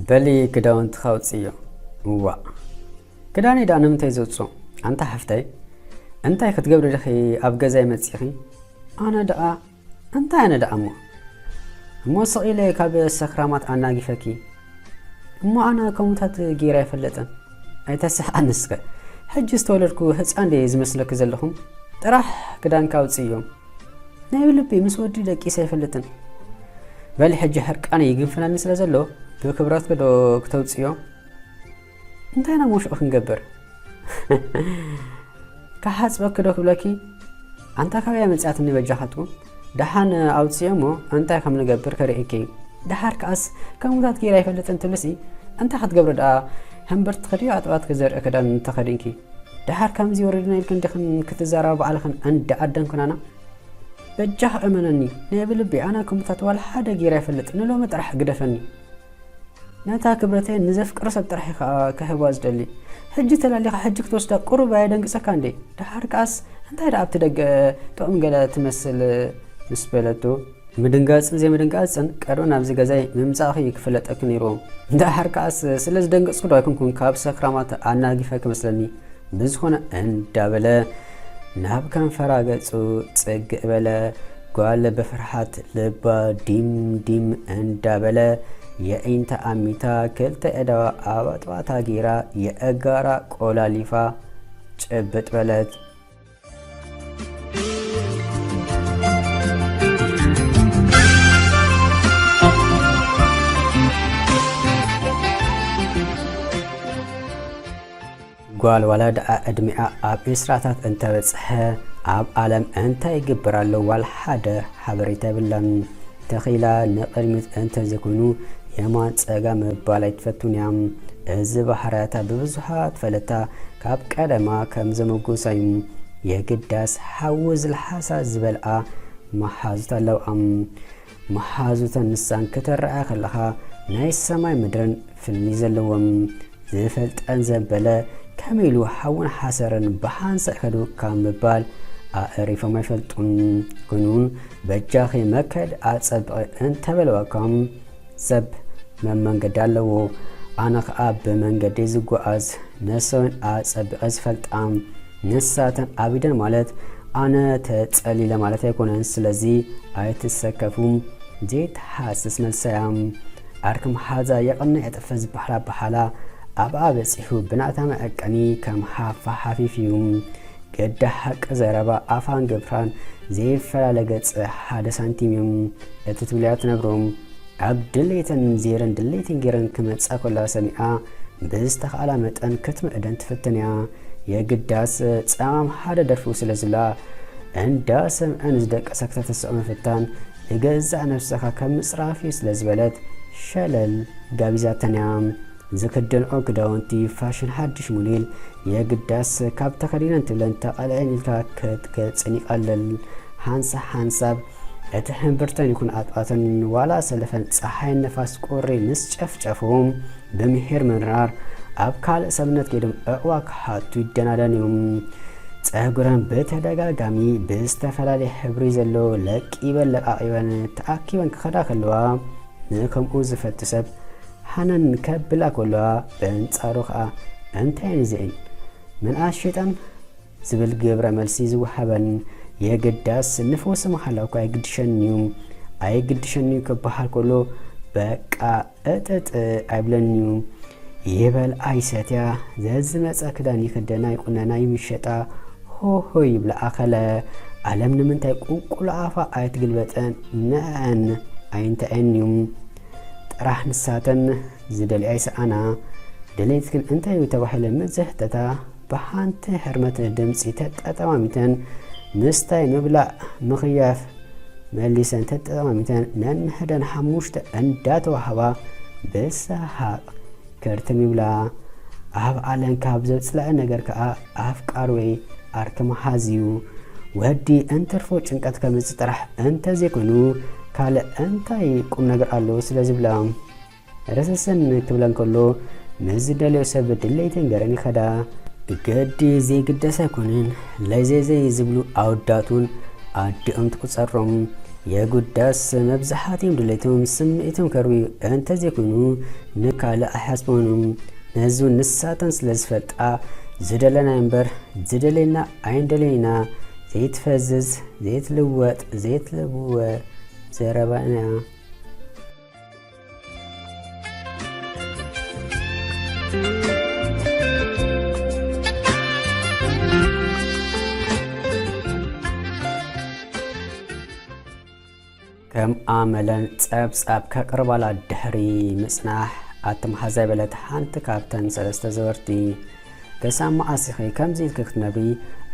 በሊ ክዳውንቲ ካውፅዮ። እዋ፣ ክዳነይ ደኣ ንምንታይ ዘውፅኦ? ኣንታ ሓፍተይ፣ እንታይ ክትገብሪ ዲኺ ኣብ ገዛይ መፂኺ? ኣነ ደኣ እንታይ ኣነ ደኣ እሞ? እሞ ስቕ ኢለ ካብ ሰኽራማት ኣናጊፈኪ። እሞ ኣነ ከምኡታት ገይረ ኣይፈልጥን። ኣይተስሕቐኒ እስከ። ሕጂ ዝተወለድኩ ህፃን ድየ ዝመስለኪ ዘለኹም? ጥራሕ ክዳንካ ኣውፅእዮም። ናይ ብልቢ ምስ ወዲ ደቂሰ ኣይፈልጥን። በሊ ሕጂ ሕርቃነይ ይግንፍለኒ ስለ ዘሎ ብክብረትኪ ዶ ክተውፅእዮ? እንታይ ኢና ሞሽዑ ክንገብር? ክሓፅበኪ ዶ ክብለኪ? ኣንታ ካበይ መፅኣትኒ በጃኻትኩም? ደሓን ኣውፅእዮ እሞ እንታይ ከም ንገብር ከርእየኪ። ደሓር ከኣስ ከምኡታት ገይረ ኣይፈልጥን ትብልሲ እንታይ ክትገብሪ ደኣ? ሕምብርቲ ክድዩ ኣጥባትኪ ዘርኢ ክዳን እንተኸዲንኪ? ደሓር ከምዚ ወሪድና ኢልክን ዲኽን ክትዛረባ ባዕልኽን እንዳ ኣደን ኩናና? በጃኽ እመነኒ፣ ናይ ብልቢ ኣነ ከምኡታት ዋላ ሓደ ገይረ ኣይፈልጥ፣ ንሎሚ ጥራሕ ግደፈኒ። ነታ ክብረተይ ንዘፍቅሮ ሰብ ጥራሕ እየ ኸኣ ክህባ ዝደሊ። ሕጂ ተላሊኻ ሕጂ ክትወስዳ ቁሩብ ኣየደንግጸካ እንዴ? ደሓር ከኣስ እንታይ ደኣ ኣብቲ ደገ ጥዑም ገለ ትመስል ምስ በለቶ፣ ምድንጋጽን ዘይምድንጋጽን ቀደም ናብዚ ገዛይ ምምጻእኺ እዩ ክፍለጠኪ ነይርዎ። ደሓር ከኣስ ስለ ዝደንገጽኩ ዶ ኣይኮንኩን ካብ ሰክራማት ኣናጊፈኪ መስለኒ። ብዝኾነ እንዳበለ ናብ ከንፈራ ገጹ ጽግዕ በለ። ጓል ብፍርሓት ልባ ዲም ዲም እንዳበለ የዒንታ ኣሚታ ክልተ ኣእዳዋ ኣብ ኣጥባታ ገይራ የእጋራ ቆላሊፋ ጭብጥ በለት። ጓል ዋላ ደኣ ዕድሚኣ ኣብ ዒስራታት እንተበጽሐ ኣብ ዓለም እንታይ ይግበር ኣሎ ዋላ ሓደ ሓበሬታ የብላን። ተኺላ ንቕድሚት እንተዘይኮይኑ የማን ጸጋም ምባል ኣይትፈቱን እያ። እዚ ባህርያታ ብብዙሓት ፈለጥታ ካብ ቀደማ ከም ዘመጉሳ እዩ። የግዳስ ሓዊ ዝልሓሳ ዝበልዓ መሓዙት ኣለውኣ። መሓዙተን ንሳን ክትረኣ ከለኻ ናይ ሰማይ ምድርን ፍልልይ ዘለዎም። ዝፈልጠን ዘበለ ከመይ ኢሉ ሓውን ሓሰርን ብሓንሳእ ይኸዱ ካብ ምባል ኣዕሪፎም ኣይፈልጡን። ኮይኑ እውን በጃኺ መከድ ኣጸብቒ እንተበለዋኩም ሰብ መመንገዲ ኣለዎ። ኣነ ኸኣ ብመንገዲ ዝጓዓዝ ነሰውን ኣጸቢቐ ዝፈልጣ። ንሳተን ኣቢደን ማለት ኣነ ተጸሊለ ማለት ኣይኮነን። ስለዚ ኣይትሰከፉ። ዘይትሓስስ መልሰያ። ዓርኪ መሓዛ የቐንዕ የጥፍእ ዝበሃል ኣበሃህላ ኣብኣ በጺሑ ብናታ መዐቀኒ ከም ሓፋ ሓፊፍ እዩ። ግዳ ሓቂ ዘረባ ኣፋን ግብራን ዘይፈላለ ገጽ ሓደ ሳንቲም እዩ። እቲ ትብልያ ትነግሮ። ኣብ ድሌተን ዜረን ድሌተን ጌረን ክመጻ ከለዋ ሰሚዓ ብዝተኻእላ መጠን ክትምዕደን ትፍትን እያ። የግዳስ ጸማም ሓደ ደርፉ ስለ ዝብላ እንዳ ሰምዐን ዝደቀሳ ክተተስዖ ምፍታን ንገዛእ ነብስኻ ከም ምጽራፍ እዩ ስለ ዝበለት ሸለል ጋቢዛተን እያ። ዝክደንኦ ክዳውንቲ ፋሽን ሓድሽ ሙዴል የግዳስ ካብ ተኸዲነን ትብለን ተቐልዐን ኢልካ ክትገልጸን ይቐልል። ሓንሳብ ሓንሳብ እቲ ሕምብርተን ይኹን ኣጥባተን ዋላ ሰለፈን ጸሓይን ነፋስ ቁሪ ምስ ጨፍጨፉ ብምሒር ምንራር ኣብ ካልእ ሰብነት ከይዶም ዕቕባ ክሓቱ ይደናደን እዮም። ጸጉረን ብተደጋጋሚ ብዝተፈላለየ ሕብሪ ዘሎ ለቂበን ለቓቒበን ተኣኪበን ክኸዳ ከለዋ ንከምኡ ዝፈቱ ሰብ ሃነን ከብላ ከለዋ በንጻሩ ኸኣ እንታይ እየን እዚኤን ምንኣስ ሸይጣን ዝብል ግብረ መልሲ ዝወሃበን የግዳስ ንፈውሲ ምሓላ እኳ ኣይግድሸን እዩ። ኣይግድሸን እዩ ክበሃል ከሎ በቃ እጥጥ ኣይብለንዩ። ይበልዓ ይሰትያ፣ ዘዝመጸ ክዳን ይክደና ይቁነና ይምሸጣ፣ ሆሆ ይብላ ኣኸለ። ዓለም ንምንታይ ቁልቁል ኣፋ ኣይትግልበጠን? ንዐን ኣይንትዐንዩ። ጥራሕ ንሳተን ዝደልያ ይሰኣና። ድሌትክን እንታይ እዩ ተባሂለ ምስ ዝሕተታ፣ ብሓንቲ ህርመት ድምጺ ተጠጠማሚተን ምስታይ ምብላዕ ምኽያፍ መሊሰን ተጠማሚተን ነንሕደን ሓሙሽተ እንዳተዋህባ ብሰሓቕ ክርትም ይብላ። ኣብ ዓለም ካብ ዘጽልእ ነገር ከኣ ኣፍቃር ወይ ዓርኪ ምሓዝ እዩ። ወዲ እንትርፎ ጭንቀት ከምጽእ ጥራሕ እንተዘይኮይኑ ካልእ እንታይ ቁም ነገር ኣለዎ ስለ ዝብላ። ረሰሰን ክብለን ከሎ ምስ ዝደልዮ ሰብ ድሌተን ገረን ይኸዳ። ግዲ ዘይግደስ ኣይኮነን። ለዘይዘይ ዝብሉ ኣወዳት እውን ኣዲኦም ትቁጸሮም። የጉዳስ መብዛሕትኦም ድሌቶም ስምዒቶም ከርብዩ እንተዘይኮይኑ ንካልእ ኣይሓስቦምን። ነዚ እውን ንሳተን ስለ ዝፈልጣ ዝደለናዮ እምበር ዝደለየና ኣይንደልዮን ኢና። ዘይትፈዝዝ፣ ዘይትልወጥ፣ ዘይትልወ ዘረባ ኢና። ከም ኣመለን ጸብጻብ ከቕርባላ ድሕሪ ምጽናሕ፣ ኣቲ መሓዛይ በለት ሓንቲ ካብተን ሰለስተ ዘወርቲ። ክሳብ መዓስ ኢኺ ከምዚ ኢልኪ ክትነብሪ?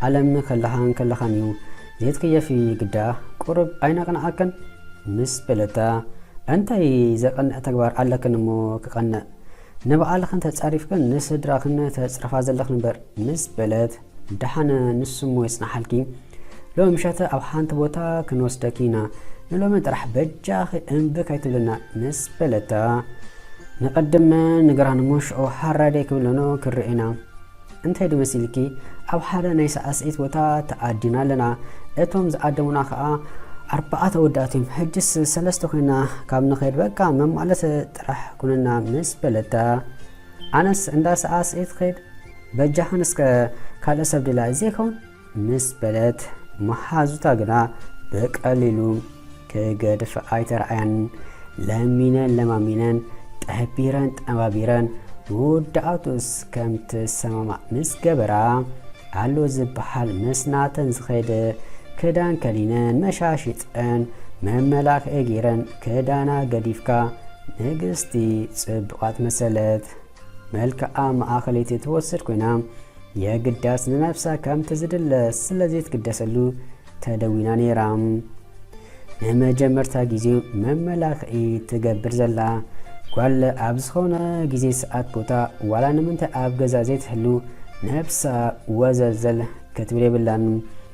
ዓለም ከለኻን ከለኻን እዩ። ዘይትክየፊ ግዳ፣ ቁሩብ ኣይነቕንዓክን? ምስ በለታ፣ እንታይ ዘቐንዕ ተግባር ኣለክን እሞ ክቐንዕ? ንባዕልኽን ተጻሪፍክን ንስድራኽን ተጽርፋ ዘለኽን እምበር፣ ምስ በለት፣ ደሓን ንሱ እሞ ይጽናሓልኪ። ሎሚ ምሸት ኣብ ሓንቲ ቦታ ክንወስደኪ ኢና። ንሎሚ ጥራሕ በጃኺ እምቢ ከይትብልና፣ ምስ በለታ፣ ንቐድም ንግራን እሞ ሽዑ ሓራደይ ክብለኖ ክርኤና። እንታይ ዶ መሲልኪ? ኣብ ሓደ ናይ ሳዕስዒት ቦታ ተኣዲና ኣለና። እቶም ዝኣደሙና ኸኣ ኣርባዕተ ኣወዳት እዮም። ሕጅስ ሰለስተ ኮይና ካብ ንኸይድ፣ በቃ መማለሲ ጥራሕ ኩንና፣ ምስ በለታ፣ ኣነስ እንዳ ሳዕስዒት ኸይድ፣ በጃኽን እስከ ካልእ ሰብ ድላ ዘይከውን? ምስ በለት፣ መሓዙታ ግና ብቐሊሉ ክገድፍ ኣይተረኣያን። ለሚነን ለማሚነን፣ ጠቢረን ጠባቢረን፣ መወዳእቱስ ከም ትሰማማዕ ምስ ገበራ፣ ኣሎ ዝበሃል ምስ ናተን ዝኸይድ ክዳን ከዲነን፣ መሻሽጠን፣ መመላኽዒ ገይረን፣ ክዳና ገዲፍካ፣ ንግስቲ ጽቡቓት መሰለት። መልክዓ ማእኸለይቲ ትወስድ ኮይና፣ የግዳስ ንነብሳ ከምቲ ዝድለ ስለ ዘይትግደሰሉ ተደዊና ነይራ። ንመጀመርታ ግዜ መመላኽዒ ትገብር ዘላ ጓል፣ ኣብ ዝኾነ ግዜ ሰዓት ቦታ፣ ዋላ ንምንታይ ኣብ ገዛ ዘይትህሉ፣ ነብሳ ወዘልዘል ክትብል የብላን።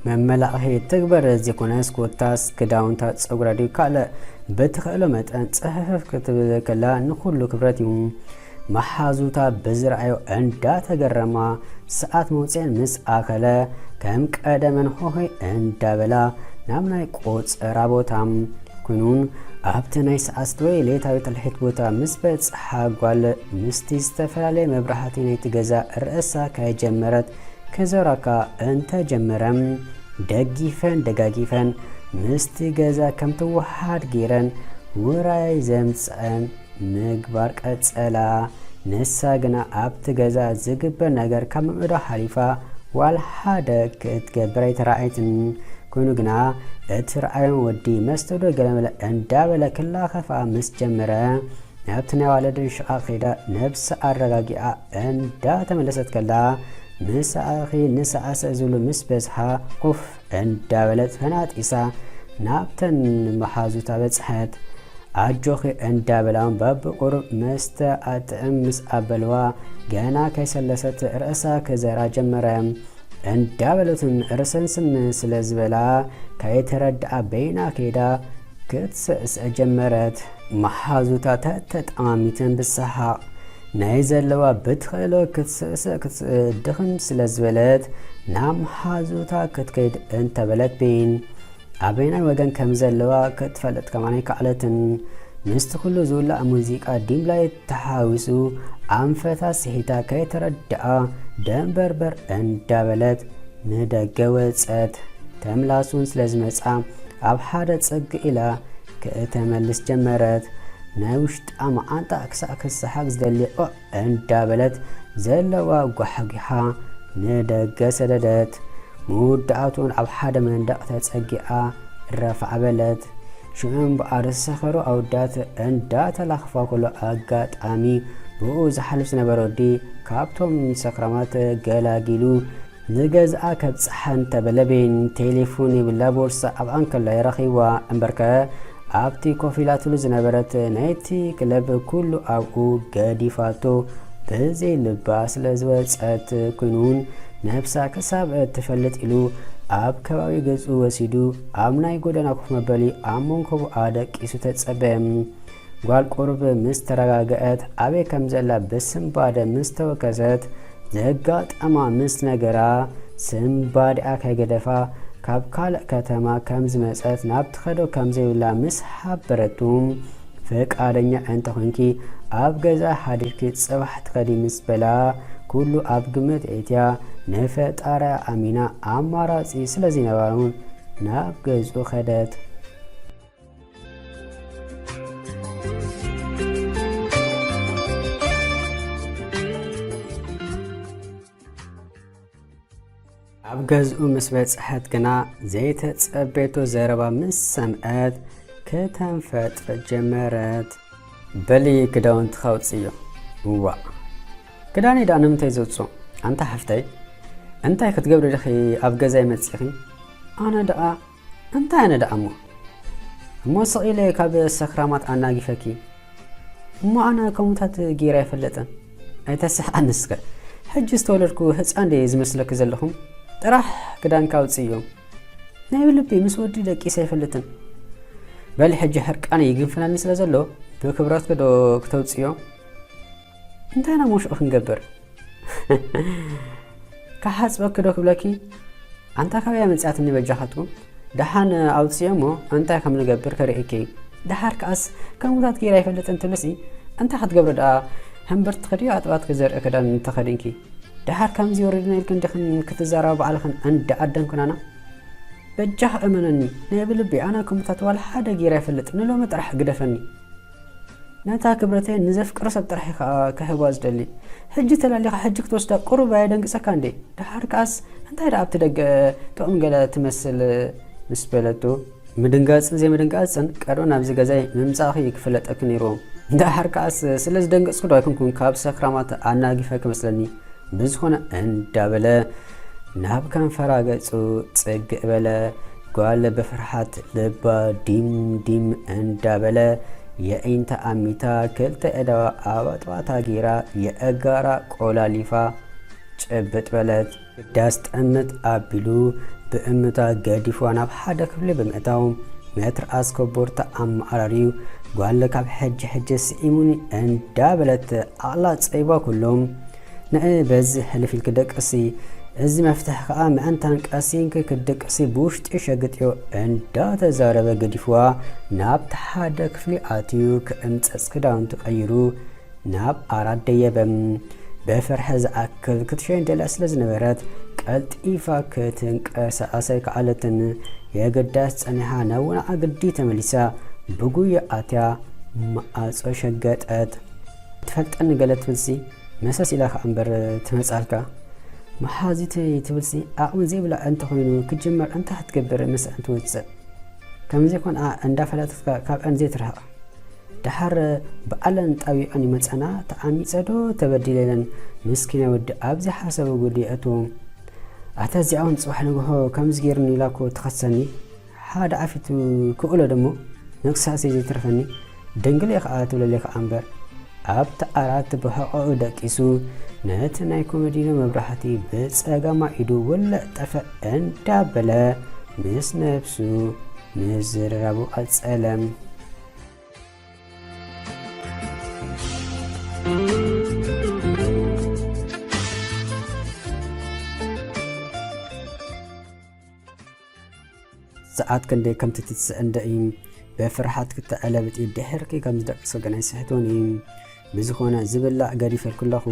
መመላኽዒ ትግበር ዘይኮነስ፣ ኮታስ ክዳውንታ፣ ጸጉራ ድዩ ካልእ ብትኽእሎ መጠን ጽፍፍ ክትብል ከላ ንኹሉ ክብረት እዩ። መሓዙታ ብዝረኣዮ እንዳተገረማ፣ ሰዓት መውጽኤን ምስ ኣኸለ፣ ከም ቀደመን ሆሆይ እንዳበላ ናብ ናይ ቆጸራ ቦታ። ኩኑን ኣብቲ ናይ ሰዓት ወይ ሌታዊ ትልሒት ቦታ ምስ በጽሓ፣ ጓል ምስቲ ዝተፈላለየ መብራህቲ ናይቲ ገዛ ርእሳ ከይጀመረት ክዞራካ እንተጀመረ፣ ደጊፈን ደጋጊፈን ምስቲ ገዛ ከም ትወሃድ ገይረን ውራይ ዘምጽአን ምግባር ቀጸላ። ንሳ ግና ኣብቲ ገዛ ዝግበር ነገር ካብ ምእዶ ሓሊፋ ዋላ ሓደ ክትገብር ኣይተራእየትን። ኮይኑ ግና እቲ ረኣዮን ወዲ መስተ ዶ ገለመለ እንዳበለ ክላኸፋ ምስ ጀመረ፣ ናብቲ ናይ ዋለደን ሽቓቕ ከይዳ ነብሳ ኣረጋጊኣ እንዳተመለሰት ከላ፣ "ምሳኺ ንሳዕስዕ" ዝብሉ ምስ በዝሓ ኮፍ እንዳበለት ፈናጢሳ ናብተን መሓዙታ በጽሐት። ኣጆኺ እንዳበላውን በብቁሩብ መስተ ኣጥዕም ምስ ኣበልዋ፣ ገና ከይሰለሰት ርእሳ ክዘራ ጀመረ። እንዳበለትን ርሰንስን ስለ ዝበላ፣ ከይተረድኣ በይና ከይዳ ክትስዕስዕ ጀመረት። መሓዙታ ተተጠማሚተን ብሰሓቕ ናይ ዘለዋ ብትኽእሎ ክትስዕስዕ ክትድኽም ስለ ዝበለት፣ ናብ መሓዙታ ክትከይድ እንተበለት ብይን ኣበየናይ ወገን ከም ዘለዋ ክትፈልጥ ከማን ኣይከኣለትን። ምስቲ ኩሉ ዝውላዕ ሙዚቃ ዲምላይት ተሓዊሱ ኣንፈታ ስሒታ ከይተረድኣ ደንበርበር እንዳበለት ንደገ ወጸት። ተምላስ እውን ስለ ዝመጻ ኣብ ሓደ ጽግ ኢላ ክእተመልስ ጀመረት። ናይ ውሽጣ መዓንጣ ክሳዕ ክሰሓግ ዝደሊ ኦዕ እንዳበለት ዘለዋ ጓሕጒሓ ንደገ ሰደደት። መወዳእትኡን ኣብ ሓደ መንደቕ ተጸጊዓ ረፋዕ በለት። ሽዑ እምበኣር ዝሰኸሩ ኣወዳት እንዳተላኽፋ ከሎ ኣጋጣሚ ብኡ ዝሓልፍ ዝነበረ ወዲ ካብቶም ሰኽራማት ገላጊሉ ንገዝኣ ከብጽሓ እንተበለ ቤን ቴሌፎን የብላ፣ ቦርሳ ኣብ ኣንከላይ ረኺብዋ። እምበርከ ኣብቲ ኮፍ ኢላትሉ ዝነበረት ናይቲ ክለብ ኩሉ ኣብኡ ገዲፋቶ ብዘይ ልባ ስለ ዝወጸት፣ ኩኑን ነብሳ ክሳብ እትፈልጥ ኢሉ ኣብ ከባቢ ገጹ ወሲዱ ኣብ ናይ ጎደና ኮፍ መበሊ ኣብ መንኮቡ ኣደቂሱ ተጸበ። ጓል ቁሩብ ምስ ተረጋግአት፣ ኣበይ ከም ዘላ ብስንባደ ምስ ተወከሰት፣ ዘጋጠማ ምስ ነገራ፣ ስንባዲኣ ከይገደፋ ካብ ካልእ ከተማ ከም ዝመጸት ናብ ትኸዶ ከም ዘይብላ ምስ ሓበረቱ፣ ፍቃደኛ እንተኾንኪ ኣብ ገዛ ሓዲርኪ ጽባሕ ትኸዲ ምስ በላ፣ ኩሉ ኣብ ግምት ኣእትያ ንፈጣሪኣ ኣሚና ኣማራጺ ስለ ዘይነበሮም ናብ ገዝኡ ከደት። ኣብ ገዝኡ ምስ በጽሐት ግና ዘይተጸበየቶ ዘረባ ምስ ሰምዐት ከተንፈጥፈጥ ጀመረት። በሊ ክዳውንትኻ ኣውጽዮ። እዋእ፣ ክዳነይ ደኣ ንምንታይ ዘውጽኦ? ኣንታ ሓፍተይ፣ እንታይ ክትገብሪ ዲኺ ኣብ ገዛይ መጺኺ? ኣነ ደኣ እንታይ ኣነ ደኣ እሞ? እሞ ስቕ ኢለ ካብ ሰኽራማት ኣናጊፈኪ። እሞ ኣነ ከምኡታት ገይረ ኣይፈልጥን። ኣይተስሕኣኒ እስከ። ሕጂ ዝተወለድኩ ህጻን ድየ ዝመስለኪ ዘለኹም? ጥራሕ ክዳንካ ኣውጽእዮ። ናይ ብልቢ ምስ ወዲ ደቂሰ ኣይፈልጥን። በሊ ሕጂ ሕርቃነይ ይግንፍለኒ ስለ ዘሎ ብክብረትኪ ዶ ክተውጽእዮ? እንታይ ኢና እሞ ሽዑ ክንገብር? ክሓጽበኪ ዶ ክብለኪ? ኣንታ ካበይ ኣምጺኣትኒ በጃኻትኩም? ደሓን ኣውጽእዮ እሞ እንታይ ከም ንገብር ከርእየኪ። ደሓር ከኣስ ከምኡታት ገይረ ኣይፈልጥን ትብልሲ፣ እንታይ ክትገብሪ ደኣ? ሕምብርቲ ክድዮ ኣጥባትኪ ዘርኢ ክዳን እንተኸዲንኪ? ደሓር ከምዚ ወሪድና ኢልክን ዲኽን ክትዛረባ ባዕልኽን እንዳ ኣደንኩናና? በጃኻ እመነኒ፣ ናይ ብልቢ ኣነ ከምኡታት ዋላ ሓደ ገይረ ኣይፈልጥን፣ ንሎሚ ጥራሕ ግደፈኒ። ነታ ክብረተይ ንዘፍቅሮ ሰብ ጥራሕ እየ ኸኣ ክህባ ዝደሊ። ሕጂ ተላሊኻ ሕጂ ክትወስዳ ቁሩብ ኣየደንግጸካ እንዴ? ደሓር ከኣስ እንታይ ደኣ ኣብቲ ደገ ጥዑም ገለ ትመስል ምስ በለቶ፣ ምድንጋጽን ዘይምድንጋጽን ቀደም ናብዚ ገዛይ ምምጻእኺ ክፍለጠኪ ነይርዎ። ደሓር ከኣስ ስለ ዝደንገጽኩ ዶ ኣይኮንኩን ካብ ሰኽራማት ኣናጊፈኪ መስለኒ። ብዝኾነ እንዳበለ ናብ ከንፈራ ገጹ ጽግእ በለ። ጓል ብፍርሓት ልባ ዲም ዲም እንዳበለ የዒንታ ኣሚታ ክልተ ኣእዳዋ ኣብ ኣጥባታ ገይራ የእጋራ ቆላሊፋ ጭብጥ በለት። ዳስ ጠምት ኣቢሉ ብእምታ ገዲፍዋ ናብ ሓደ ክፍሊ ብምእታው መትርኣስ ኮቦርታ ኣመዓራርዩ ጓል ካብ ሕጂ ሕጂ ስኢሙኒ እንዳበለት ዓቕላ ጸይባ ኩሎም ንዒ በዚ ሕልፍ ኢልኪ ደቅሲ፣ እዚ መፍትሒ ከኣ ምእንታን ቀሲንኪ ክትደቅሲ ብውሽጢ ሸግጥዮ እንዳተዛረበ ገዲፍዋ ናብቲ ሓደ ክፍሊ ኣትዩ ክእምጸጽ ክዳውንቱ ቀይሩ ናብ ዓራት ደየበ። ብፍርሒ ዝኣክል ክትሸይን ደልያ ስለ ዝነበረት ቀልጢፋ ክትንቀሳቐስ ኣይከኣለትን። የግዳስ ጸኒሓ ናብ ወናዓ ግዲ ተመሊሳ ብጉያ ኣትያ መዓጾ ሸገጠት። ትፈልጠኒ ገለ ትብልሲ መሰስ ኢላ ከኣ እምበር ትመጻልካ። መሓዚተይ ትብልሲ ዓቕሚ ዘይብላ እንተኾይኑ ክጅመር እንታይ ክትገብር ምስአን ትወጽእ? ከምዘይኮንኣ እንዳፈለጠትካ ካብአን ዘይትርሕቕ። ደሓር ብኣለን ጣቢቐን ይመጻና ተዓሚጸ ዶ ተበዲለ ኢለን ምስኪናይ ወዲ ኣብ ዘይሓሰቦ ጉዲ የእትዎም። ኣታ እዚኣ እውን ጽባሕ ንግሆ ከምዚ ገይሩኒ ኢላ እኮ ትኸሰኒ። ሓደ ዓፊቱ ክእሎ ደሞ ንቕሳሰይ ዘይትርፈኒ። ደንግለ ከኣ ትብለለይ ከኣ እምበር ኣብቲ ዓራት ብሕቖኡ ደቂሱ ነቲ ናይ ኮመዲኖ መብራህቲ ብጸጋማይ ኢዱ ውልዕ ጠፈእ እንዳበለ ምስ ነብሱ ምዝርራቡ ቀጸለ። ሰዓት ክንደይ ከም ትትስእ እንደ እዩ ብፍርሓት ክተዕለብጢ ድሕርኪ ከም ዝደቅሶ ግን ኣይስሕቶን እዩ። ብዝኾነ ዝብላዕ ገዲፈልኩ ኣለኹ።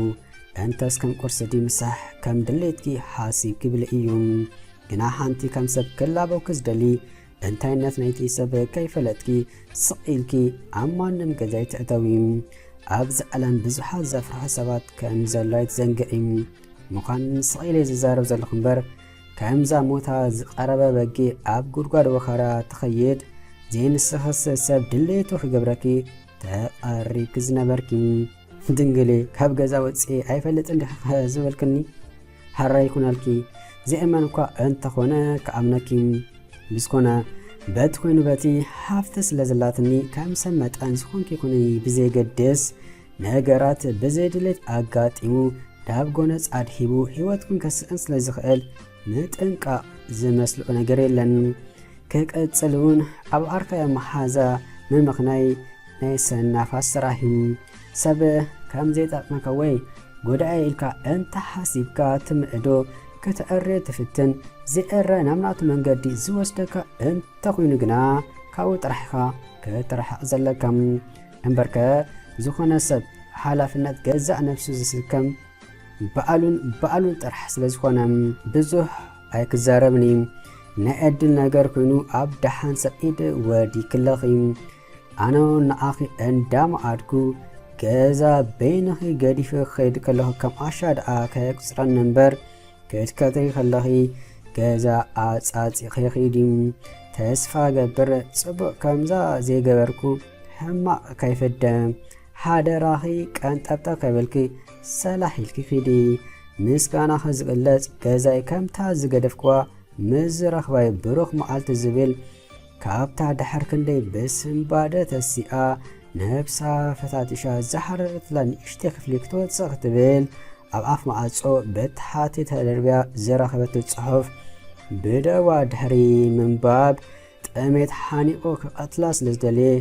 እንተስ ከም ቁርሲ ድዩ ምሳሕ ከም ድሌትኪ ሓሲብኪ ብልዒ እዩ። ግና ሓንቲ ከም ሰብ ክላበውኪ ዝደሊ እንታይነት ናይቲ ሰብ ከይፈለጥኪ ስቕ ኢልኪ ኣብ ማንም ገዛ ኣይትእተዊ። ኣብዚ ዓለም ብዙሓት ዘፍርሑ ሰባት ከም ዘሎ ኣይትዘንግዒ። ምዃን ስቕ ኢለ ዝዛረብ ዘለኹ እምበር ከምዛ ሞታ ዝቐረበ በጊዕ ኣብ ጉድጓድ ወኻርያ ትኸይድ ዘይንስኽስ ሰብ ድሌቱ ክገብረኪ ተቐሪብኪ ዝነበርኪ። ድንግሌ ካብ ገዛ ወፂኤ ኣይፈልጥን ዲኻ ዝበልክኒ? ሓራይ ይኹናልኪ። ዘእመን እኳ እንተኾነ ክኣምነኪ። ብዝኾነ በቲ ኮይኑ በቲ ሓፍቲ ስለ ዘላትኒ ከም ሰብ መጠን ዝኾንኪ ይኹኒ ብዘይገድስ ነገራት ብዘይድሌት ኣጋጢሙ ናብ ጎነጽ ኣድሂቡ ህይወትኩም ከስእን ስለ ዝኽእል ምጥንቃቕ ዝመስልኦ ነገር የለን። ክቕጽል እውን ኣብ ዓርካያ መሓዛ ምምኽናይ ናይ ሰናፋት ስራሕ እዩ። ሰብ ከም ዘይጠቕመካ ወይ ጎዳኢ ኢልካ እንተ ሓሲብካ ትምዕዶ ክትዕሪ ትፍትን፣ ዝዕረ ናብ ናቱ መንገዲ ዝወስደካ እንተኾይኑ ግና ካብኡ ጥራሕ ኢኻ ክትርሕቕ ዘለካ። እምበርከ ዝኾነ ሰብ ሓላፍነት ገዛእ ነብሱ ዝስከም ባዕሉን ባዕሉን ጥራሕ ስለ ዝኾነ ብዙሕ ኣይክዛረብን እዩ። ናይ ዕድል ነገር ኮይኑ ኣብ ደሓን ሰብ ኢድ ወዲክለኺ። ኣነ ንዓኺ እንዳመዓድኩ ገዛ በይንኺ ገዲፈ ክኸይድ ከለኹ ከም ዓሻ ደኣ ከየቁጽረኒ እምበር ክትከትሪ ከለኺ ገዛ ኣጻጺኺ ኺዲ። ተስፋ ገብር ጽቡቕ ከምዛ ዘይገበርኩ ሕማቕ ከይፍደ። ሓደራኺ ቀንጠብጠብ ከይበልኪ ሰላሕ ኢልኪ ኺዲ። ምስጋናኺ ዝግለጽ ገዛይ ከምታ ዝገደፍክዋ ምስ ዝረኽባይ ብሩኽ መዓልቲ ዝብል ካብታ ድሕር ክንደይ ብስንባደ ተሲኣ ነብሳ ፈታቲሻ ዝሓረረትላ ንእሽተይ ክፍሊ ክትወጽእ ክትብል ኣብ ኣፍ ማዕጾ በቲ ሓቲ ተደርብያ ዝረኸበቶ ጽሑፍ ብደዋ ድሕሪ ምንባብ ጥሜት ሓኒቑ ክቐትላ ስለ ዝደለየ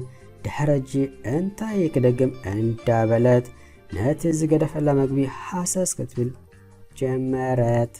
ድሕሪ ሕጂ እንታይ ክደግም እንዳበለት ነቲ ዝገደፈላ መግቢ ሃሰስ ክትብል ጀመረት።